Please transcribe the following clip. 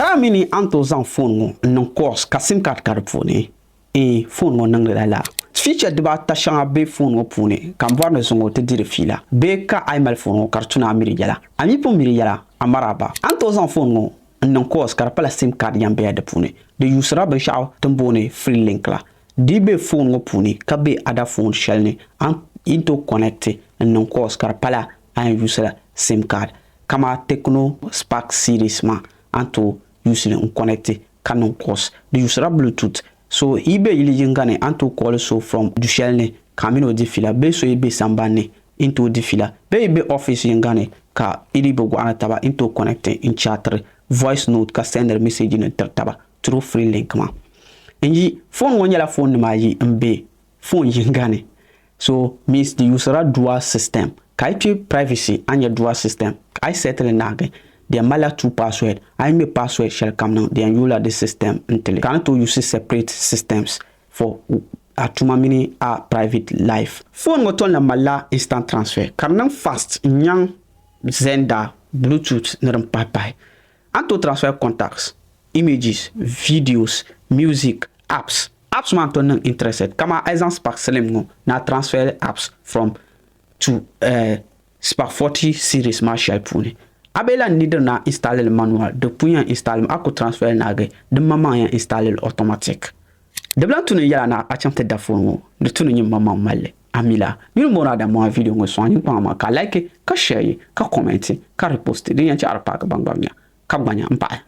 Ka a mi ni a ni tooi zaŋ foon ŋɔ n-niŋ calls ka sim card ka di puuni? Eeh, foon ŋɔ niŋdi lala. Feature dibaata shɛŋa be foon ŋɔ puuni ka m bɔri ni zuŋɔ ti di di fiila. Bee ka a yi mali foon ŋɔ ka di tu ni a mi di yɛla. A mi pun mi di yɛla, a maraaba. A ni tooi zaŋ foon ŋɔ n-niŋ calls ka di pala sim card yan bela di puuni. Di yuusirila binshɛɣu ti ni booni free link la. Di be foon ŋɔ puuni ka be other phone shɛli ni a ni tooi connect n-niŋ calls ka di pala a yɛn yuusila sim card. Kaman Tecno Spark series maa a ni tooi yuusi li n-connect ka niŋ calls. Di yuusirila bluetooth so yi be yili yiŋga ni a ni tooi call so from du shɛli ni ka a mini o di fiila bee so yi be sambani ni i ni tooi di fiila bee yi be office yiŋga ni ka yi dii bi gɔɣiri taba i ni tooi connect n-chatiri voice note ka sendiri message nim tiri taba through free link maa. N yi phone ŋɔ nyɛla phone nima ayi n be phone yinga ni so means di usira dual system ka yi kpe privacy a nya dual system ka a yi set li naagi di yɛn malila two password a yi ŋmɛ password shɛli kam niŋ di yɛn yoola di system n tili ka a ni tooi use separate systems for a tuma mini a private life. Phone ŋɔ tom lahi malila instant transfer ka di niŋ fast n nyaŋ Xender, Bluetooth ni din pahi pahi. A ni tooi transfer contacts, images, videos, music, apps. Apps maa n-tooi niŋ interested kaman a yi zaŋ Spark Slim ŋɔ ni a transfer apps from to eh, Spark 40 series maa shɛli puuni. A bee lahi neediri ni a install li manual, di pun yɛn install mi a ku transfer li naagi di maŋmaŋ yɛn install li automatic. Di bi lahi tu ni n yɛl a ni a chaŋ ti da phone ŋɔ, di tu ni nyin maŋmaŋ mali li. A mi la, nyin m-bɔri Adamu maa video ŋɔ sɔŋ nyin kpaŋ maa ka a like, ka share, ka comment, ka repost din yɛn chɛ a di paagi ban gba nya ka gba nya m-pahi.